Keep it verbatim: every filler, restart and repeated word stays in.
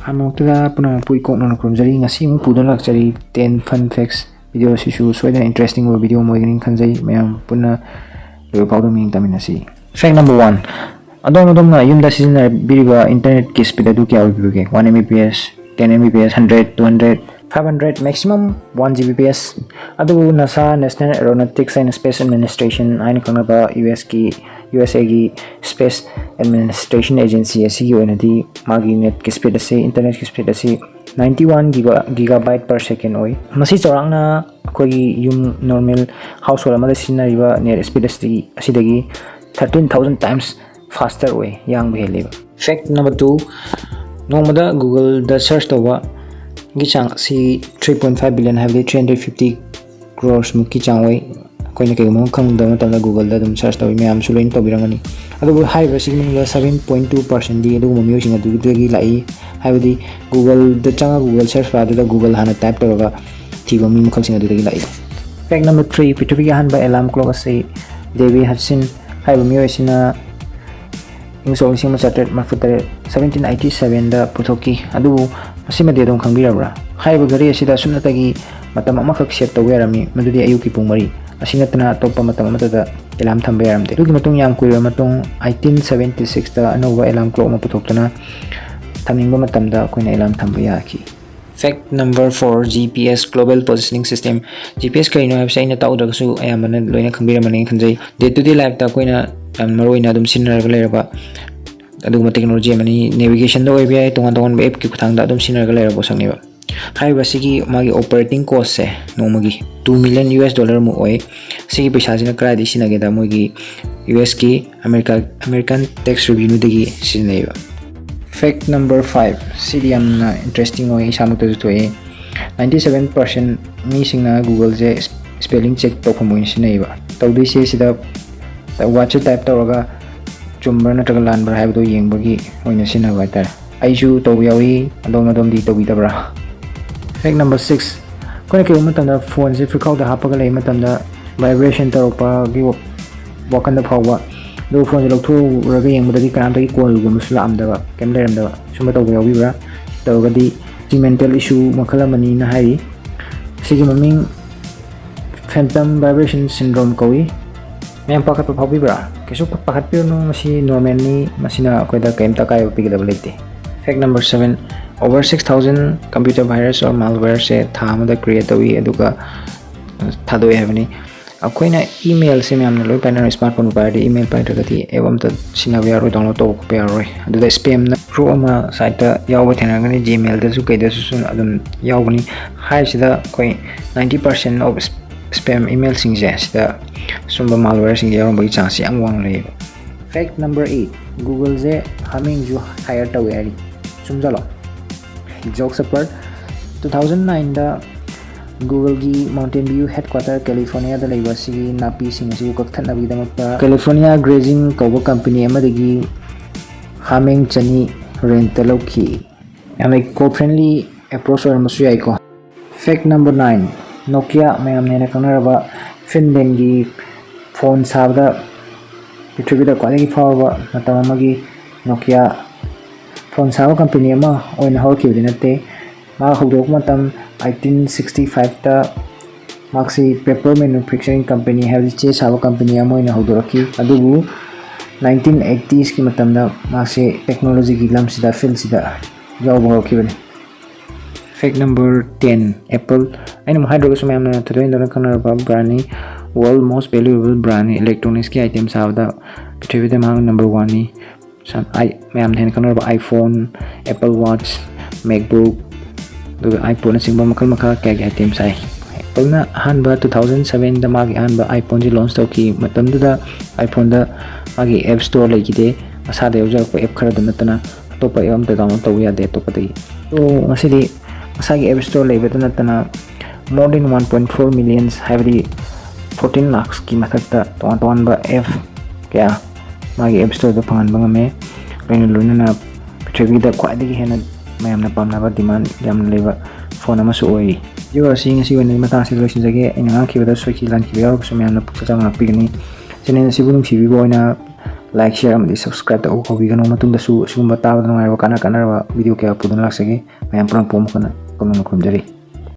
ꯑꯃꯨꯛꯇꯗ ꯄꯨꯝꯅꯃꯛꯄꯨ ꯏꯀꯣꯛ ꯅꯧꯅ ꯈꯨꯔꯨꯝꯖꯔꯤ꯫ ꯉꯁꯤ ꯑꯃꯨꯛ ꯄꯨꯗꯨꯅ ꯂꯥꯛꯆꯔꯤ ten fun facts video꯫ ꯁꯤꯁꯨ ꯁꯣꯏꯗꯅ interesting ꯑꯣꯏꯕ video ꯑꯃ ꯑꯣꯏꯒꯅꯤ ꯈꯟꯖꯩ꯫ ꯃꯌꯥꯝ ꯄꯨꯟꯅ ꯂꯣꯏꯕ ꯐꯥꯎꯗ ꯃꯤꯠꯌꯦꯡ ꯇꯥꯃꯤꯟꯅꯁꯤ꯫ Fact number one, ꯑꯗꯣꯝ ꯑꯗꯣꯝꯅ ꯌꯨꯝꯗ ꯁꯤꯖꯤꯟꯅꯕꯤꯔꯤꯕ internetꯀꯤ speed ꯑꯗꯨ ꯀꯌꯥ ꯑꯣꯏꯕꯤꯕꯒꯦ? One Mbps, ten Mbps, hundred, two hundred, five hundred, maximum one Gbps꯫ ꯑꯗꯨꯕꯨ NASA, National Aeronautics and Space Administration ꯍꯥꯏꯅ ꯈꯪꯅꯕ USꯀꯤ, USAꯒꯤ Space Administration Agency ꯑꯁꯤꯒꯤ ꯑꯣꯏꯅꯗꯤ ꯃꯥꯒꯤ netꯀꯤ speed ꯑꯁꯤ, internetꯀꯤ speed ꯑꯁꯤ ninety one giga, gigabyte per second ꯑꯣꯏ꯫ ꯃꯁꯤ ꯆꯥꯎꯔꯥꯛꯅ ꯑꯩꯈꯣꯏꯒꯤ ꯌꯨꯝ, normal household ꯑꯃꯗ ꯁꯤꯖꯤꯟꯅꯔꯤꯕ net speed ꯑꯁꯤꯗꯒꯤ, ꯑꯁꯤꯗꯒꯤ thirteen thousand times faster ꯑꯣꯏ, ꯌꯥꯡꯕ ꯍꯦꯜꯂꯦꯕ꯫ Fact number two, ꯅꯣꯡꯃꯗ Googleꯗ search ꯇꯧꯕꯒꯤ ꯆꯥꯡ ꯑꯁꯤ three point five billion, ꯍꯥꯏꯕꯗꯤ three hundred fifty crores ꯃꯨꯛꯀꯤ ꯆꯥꯡ ꯑꯣꯏ꯫ ꯑꯩꯈꯣꯏꯅ ꯀꯩꯒꯨꯝꯕ ꯑꯃ ꯈꯪꯗꯕ ꯃꯇꯝꯗ Googleꯗ ꯑꯗꯨꯝ search ꯇꯧꯏ, ꯃꯌꯥꯝꯁꯨ ꯂꯣꯏꯅ ꯇꯧꯕꯤꯔꯝꯒꯅꯤ꯫ ꯑꯗꯨꯕꯨ ꯍꯥꯏꯔꯤꯕꯁꯤꯒꯤ ꯃꯅꯨꯡꯗ seven point two percentꯗꯤ ꯑꯗꯨꯒꯨꯝꯕ ꯃꯤꯑꯣꯏꯁꯤꯡ ꯑꯗꯨꯗꯒꯤ ꯂꯥꯛꯏ꯫ ꯍꯥꯏꯕꯗꯤ Googleꯗ ꯆꯪꯉꯒ Google search barꯗꯨꯗ Google ꯍꯥꯟꯅ type ꯇꯧꯔꯒ ꯊꯤꯕ ꯃꯤ ꯃꯈꯜꯁꯤꯡ ꯑꯗꯨꯗꯒꯤ ꯂꯥꯛꯏ꯫ Fact number three, ꯄ꯭ꯔꯤꯊꯤꯕꯤꯒꯤ ꯑꯍꯥꯟꯕ alarm clock ꯑꯁꯤ David Hudson ꯍꯥꯏꯔꯤꯕ ꯃꯤꯑꯣꯏ ꯑꯁꯤꯅ ꯏꯪ ꯁꯣꯛ ꯂꯤꯁꯤꯡ ꯑꯃ ꯆꯥꯇ꯭ꯔꯦꯠ ꯃꯔꯤꯐꯨ ꯇꯔꯦꯠ, seventeen eighty sevenꯗ ꯄꯨꯊꯣꯛꯈꯤ꯫ ꯑꯗꯨꯕꯨ ꯃꯁꯤꯃꯗꯤ ꯑꯗꯣꯝ ꯈꯪꯕꯤꯔꯕ꯭ꯔꯥ? ꯍꯥꯏꯔꯤꯕ ꯘꯔꯤ ꯑꯁꯤꯗ ꯁꯨꯞꯅꯇꯒꯤ ꯃꯇꯝ ꯑꯃꯈꯛ set ꯇꯧꯕ ꯌꯥꯔꯝꯃꯤ, ꯃꯗꯨꯗꯤ ꯑꯌꯨꯛꯀꯤ ꯄꯨꯡ ꯃꯔꯤ꯫ ꯑꯁꯤ ꯅꯠꯇꯅ ꯑꯇꯣꯞꯄ ꯃꯇꯝ ꯑꯃꯠꯇꯗ alarm ꯊꯝꯕ ꯌꯥꯔꯝꯗꯦ꯫ ꯑꯗꯨꯒꯤ ꯃꯇꯨꯡ ꯌꯥꯝ ꯀꯨꯏꯔꯕ ꯃꯇꯨꯡ eighteen seventy sixꯇ ꯑꯅꯧꯕ alarm clock ꯑꯃ ꯄꯨꯊꯣꯛꯇꯨꯅ ꯊꯝꯅꯤꯡꯕ ꯃꯇꯝꯗ ꯑꯩꯈꯣꯏꯅ alarm ꯊꯝꯕ ꯌꯥꯈꯤ꯫ Fact number four, GPS, Global Positioning System꯫ GPS ꯀꯔꯤꯅꯣ ꯍꯥꯏꯕꯁꯤ ꯑꯩꯅ ꯇꯥꯛꯎꯗ꯭ꯔꯒꯁꯨ ꯑꯌꯥꯝꯕꯅ ꯂꯣꯏꯅ ꯈꯪꯕꯤꯔꯝꯃꯅꯤ ꯈꯟꯖꯩ꯫ Day to day lifeꯇ ꯑꯩꯈꯣꯏꯅ ꯌꯥꯝ ꯃꯔꯨꯑꯣꯏꯅ ꯑꯗꯨꯝ ꯁꯤꯖꯤꯟꯅꯔꯒ ꯂꯩꯔꯕ ꯑꯗꯨꯒꯨꯝꯕ technology ꯑꯃꯅꯤ꯫ Navigationꯗ ꯑꯣꯏꯕ ꯌꯥꯏ, ꯇꯣꯉꯥꯟ ꯇꯣꯉꯥꯟꯕ appꯀꯤ ꯈꯨꯠꯊꯥꯡꯗ ꯑꯗꯨꯝ ꯁꯤꯖꯤꯟꯅꯔꯒ ꯂꯩꯔꯕ ꯄꯣꯠꯁꯛꯅꯦꯕ꯫ ꯍꯥꯏꯔꯤꯕ ꯑꯁꯤꯒꯤ ꯃꯥꯒꯤ operating costꯁꯦ ꯅꯣꯡꯃꯒꯤ two million US dollar ꯃꯨꯛ ꯑꯣꯏ꯫ ꯁꯤꯒꯤ ꯄꯩꯁꯥꯁꯤꯅ ꯀꯗꯥꯏꯗꯒꯤ ꯁꯤꯖꯤꯟꯅꯒꯦꯗ, ꯃꯣꯏꯒꯤ USꯀꯤ America, American tax revenueꯗꯒꯤ ꯁꯤꯖꯤꯟꯅꯩꯕ꯫ Fact number five, ꯁꯤꯗꯤ ꯌꯥꯝꯅ interesting ꯑꯣꯏ, ꯏꯁꯥꯃꯛꯇꯁꯨ ꯊꯣꯛꯑꯦ꯫ Ninety seven percent ꯃꯤꯁꯤꯡꯅ Googleꯁꯦ spelling check ꯇꯧꯐꯝ ꯑꯣꯏꯅ ꯁꯤꯖꯤꯟꯅꯩꯕ꯫ ꯇꯧꯗꯣꯏꯁꯦ ꯁꯤꯗ wordꯁꯦ type ꯇꯧꯔꯒ ꯆꯨꯝꯕ꯭ꯔꯥ ꯅꯠꯇ꯭ꯔꯒ ꯂꯥꯟꯕ꯭ꯔꯥ ꯍꯥꯏꯕꯗꯣ ꯌꯦꯡꯕꯒꯤ ꯑꯣꯏꯅ ꯁꯤꯖꯤꯟꯅꯕ ꯍꯥꯏꯇꯥꯔꯦ꯫ ꯑꯩꯁꯨ ꯇꯧꯕ ꯌꯥꯎꯏ, ꯑꯗꯣꯝ ꯑꯗꯣꯝꯗꯤ ꯇꯧꯕꯤꯗꯕ꯭ꯔꯥ? Fact number six, ꯑꯩꯈꯣꯏꯅ ꯀꯩꯒꯨꯝꯕ ꯃꯇꯝꯗ phoneꯁꯦ ꯐꯨꯔꯤꯠꯈꯥꯎꯗ ꯍꯥꯞꯄꯒ ꯂꯩꯕ ꯃꯇꯝꯗ vibration ꯇꯧꯔꯛꯄꯒꯤ ꯋꯥꯈꯜꯗ ꯐꯥꯎꯕ, ꯑꯗꯨꯒ phoneꯁꯦ ꯂꯧꯊꯣꯛꯎꯔꯒ ꯌꯦꯡꯕꯗꯗꯤ ꯀꯅꯥꯝꯇꯒꯤ callꯒꯨꯝꯕꯁꯨ ꯂꯥꯛꯑꯝꯗꯕ, ꯀꯩꯝ ꯂꯩꯔꯝꯗꯕ, ꯁꯨꯝꯕ ꯇꯧꯕ ꯌꯥꯎꯕꯤꯕ꯭ꯔꯥ? ꯇꯧꯔꯒꯗꯤ ꯁꯤ mental issue ꯃꯈꯜ ꯑꯃꯅꯤꯅ ꯍꯥꯏꯔꯤ꯫ ꯁꯤꯒꯤ ꯃꯃꯤꯡ phantom vibration syndrome ꯀꯧꯏ꯫ ꯃꯌꯥꯝ ꯄꯥꯈꯠꯄ ꯐꯥꯎꯕꯤꯕ꯭ꯔꯥ? ꯀꯩꯁꯨ ꯄꯥꯈꯠꯄꯤꯔꯨꯅꯨ, ꯃꯁꯤ normalꯅꯤ, ꯃꯁꯤꯅ ꯑꯩꯈꯣꯏꯗ ꯀꯔꯤꯝꯇ ꯑꯀꯥꯏꯕ ꯄꯤꯒꯗꯕ ꯂꯩꯇꯦ꯫ Fact number seven, over six thousand computer virus or malwareꯁꯦ ꯊꯥ ꯑꯃꯗ create ꯇꯧꯏ, ꯑꯗꯨꯒ ꯊꯥꯗꯣꯛꯑꯦ ꯍꯥꯏꯕꯅꯤ꯫ ꯑꯩꯈꯣꯏꯅ emailꯁꯦ ꯃꯌꯥꯝꯅ ꯂꯣꯏ ꯄꯥꯏꯅꯔꯦ, smartphone ꯄꯥꯏꯔꯗꯤ email ꯄꯥꯏꯗ꯭ꯔꯒꯗꯤ app ꯑꯝꯇ ꯁꯤꯖꯤꯟꯅꯕ ꯌꯥꯔꯣꯏ, download ꯇꯧꯕ ꯈꯣꯠꯄ ꯌꯥꯔꯣꯏ꯫ ꯑꯗꯨꯗ spamꯅ group ꯑꯃ siteꯇ ꯌꯥꯎꯕ ꯊꯦꯡꯅꯔꯒꯅꯤ, Gmailꯗꯁꯨ ꯀꯩꯗꯁꯨ ꯑꯗꯨꯝ ꯌꯥꯎꯒꯅꯤ꯫ ꯍꯥꯏꯔꯤꯁꯤꯗ ꯑꯩꯈꯣꯏ ninety percent of spam emailꯁꯤꯡꯁꯦ ꯁꯤꯗ ꯁꯨꯝꯕ malwareꯁꯤꯡꯁꯦ ꯌꯥꯎꯔꯝꯕꯒꯤ chanceꯁꯦ ꯌꯥꯝ ꯋꯥꯡꯅ ꯂꯩꯌꯦꯕ꯫ Fact number eight, Googleꯁꯦ ꯍꯥꯃꯦꯡꯁꯨ hire ꯇꯧꯋꯦ ꯍꯥꯏꯔꯤ, ꯆꯨꯝꯖꯜꯂꯣ? Jokes apart, two thousand nineꯗ Googleꯒꯤ Mountain View headquarter Californiaꯗ ꯂꯩꯕ ꯑꯁꯤꯒꯤ ꯅꯥꯄꯤꯁꯤꯡ ꯑꯁꯤꯕꯨ ꯀꯛꯊꯠꯅꯕꯒꯤꯗꯃꯛꯇ California Grazing ꯀꯧꯕ company ꯑꯃꯗꯒꯤ ꯍꯥꯃꯦꯡ ꯆꯅꯤ rentꯇ ꯂꯧꯈꯤ꯫ ꯌꯥꯝꯅ eco friendly approach ꯑꯣꯏꯔꯝꯕꯁꯨ ꯌꯥꯏꯀꯣ꯫ Fact number nine, Nokia, ꯃꯌꯥꯝꯅ ꯍꯦꯟꯅ ꯈꯪꯅꯔꯕ ꯐꯤꯟꯂꯦꯟꯒꯤ phone ꯁꯥꯕꯗ ꯄ꯭ꯔꯤꯊꯤꯕꯤꯗ ꯈ꯭ꯋꯥꯏꯗꯒꯤ ꯐꯥꯎꯔꯕ ꯃꯇꯝ ꯑꯃꯒꯤ Nokia phone ꯁꯥꯕ company ꯑꯃ ꯑꯣꯏꯅ ꯍꯧꯔꯛꯈꯤꯕꯗꯤ ꯅꯠꯇꯦ꯫ ꯃꯍꯥꯛ ꯍꯧꯗꯣꯔꯛꯄ ꯃꯇꯝ eighteen sixty fiveꯇ ꯃꯍꯥꯛꯁꯤ paper manufacturing company, ꯍꯥꯏꯕꯗꯤ ꯆꯦ ꯁꯥꯕ company ꯑꯃ ꯑꯣꯏꯅ ꯍꯧꯗꯣꯔꯛꯈꯤ꯫ ꯑꯗꯨꯕꯨ nineteen eightiesꯀꯤ ꯃꯇꯝꯗ ꯃꯍꯥꯛꯁꯦ technologyꯒꯤ ꯂꯝꯁꯤꯗ, fieldꯁꯤꯗ ꯌꯥꯎꯕ ꯍꯧꯔꯛꯈꯤꯕꯅꯤ꯫ Fact number ten, Apple꯫ ꯑꯩꯅ ꯑꯃꯨꯛ ꯍꯥꯏꯗ꯭ꯔꯒꯁꯨ ꯃꯌꯥꯝꯅ ꯊꯣꯏꯗꯣꯛ ꯍꯦꯟꯗꯣꯛꯅ ꯈꯪꯅꯔꯕ brandꯅꯤ, world most valuable brandꯅꯤ꯫ Electronicsꯀꯤ item ꯁꯥꯕꯗ ꯄ꯭ꯔꯤꯊꯤꯕꯤꯗ ꯃꯍꯥꯛ number oneꯅꯤ꯫ ꯁꯝ-, ꯑꯥꯏ-, ꯃꯌꯥꯝꯅ ꯍꯦꯟꯅ ꯈꯪꯅꯔꯕ iPhone, Apple Watch, MacBook, ꯑꯗꯨꯒ iPodꯅꯆꯤꯡꯕ ꯃꯈꯜ ꯃꯈꯥ ꯀꯌꯥꯒꯤ item ꯁꯥꯏ꯫ Appleꯅ ꯑꯍꯥꯟꯕ two thousand sevenꯗ ꯃꯥꯒꯤ ꯑꯍꯥꯟꯕ iPhoneꯁꯤ launch ꯇꯧꯈꯤ꯫ ꯃꯇꯝꯗꯨꯗ iPhoneꯗ ꯃꯥꯒꯤ App Store ꯂꯩꯈꯤꯗꯦ꯫ ꯃꯁꯥꯗ ꯌꯥꯎꯖꯔꯛꯄ app ꯈꯔꯗ ꯅꯠꯇꯅ ꯑꯇꯣꯞꯄ app ꯑꯝꯇ download ꯇꯧꯕ ꯌꯥꯗꯦ ꯑꯇꯣꯞꯄꯗꯒꯤ꯫ ꯑꯗꯣ ꯉꯁꯤꯗꯤ ꯃꯁꯥꯒꯤ App Store ꯂꯩꯕꯇ ꯅꯠꯇꯅ more than one point four millions, ꯍꯥꯏꯕꯗꯤ fourteen lakhsꯀꯤ ꯃꯊꯛꯇ ꯇꯣꯉꯥꯟ ꯇꯣꯉꯥꯟꯕ app ꯀꯌꯥ ꯃꯥꯒꯤ App Storeꯗ ꯐꯪꯍꯟꯕ ꯉꯝꯃꯦ꯫ ꯂꯣꯏꯅ ꯂꯣꯏꯅꯅ ꯄ꯭ꯔꯤꯊꯤꯕꯤꯗ ꯈ꯭ꯋꯥꯏꯗꯒꯤ ꯍꯦꯟꯅ ꯃꯌꯥꯝꯅ ꯄꯥꯝꯅꯕ, demand ꯌꯥꯝꯅ ꯂꯩꯕ phone ꯑꯃꯁꯨ ꯑꯣꯏꯔꯤ꯫ Video ꯑꯁꯤ ꯉꯁꯤꯒꯤ ꯑꯣꯏꯅꯗꯤ ꯃꯇꯥꯡꯁꯤꯗ ꯂꯣꯏꯁꯤꯟꯖꯒꯦ꯫ ꯑꯩꯅ ꯉꯥꯡꯈꯤꯕꯗ ꯁꯣꯏꯈꯤ ꯂꯥꯟꯈꯤꯕ ꯌꯥꯎꯔꯒꯁꯨ ꯃꯌꯥꯝꯅ ꯄꯨꯛꯆꯦꯜ ꯆꯥꯎꯅ ꯉꯥꯛꯄꯤꯒꯅꯤ꯫ Channel ꯑꯁꯤꯕꯨ ꯅꯨꯡꯁꯤꯕꯤꯕ ꯑꯣꯏꯅ like, share ꯑꯃꯗꯤ subscribe ꯇꯧꯕ ꯀꯥꯎꯕꯤꯒꯅꯨ꯫ ꯃꯇꯨꯡꯗꯁꯨ ꯑꯁꯤꯒꯨꯝꯕ ꯇꯥꯕꯗ ꯅꯨꯡꯉꯥꯏꯔꯕ, ꯀꯥꯟꯅ ꯀꯥꯟꯅꯔꯕ video ꯀꯌꯥ ꯄꯨꯗꯨꯅ ꯂꯥꯛꯆꯒꯦ꯫ ꯃꯌꯥꯝ ꯄꯨꯝꯅꯃꯛꯄꯨ ꯑꯃꯨꯛ ꯍꯟꯅ ꯀꯣꯅꯨꯡꯅ ꯈꯨꯔꯨꯝꯖꯔꯤ꯫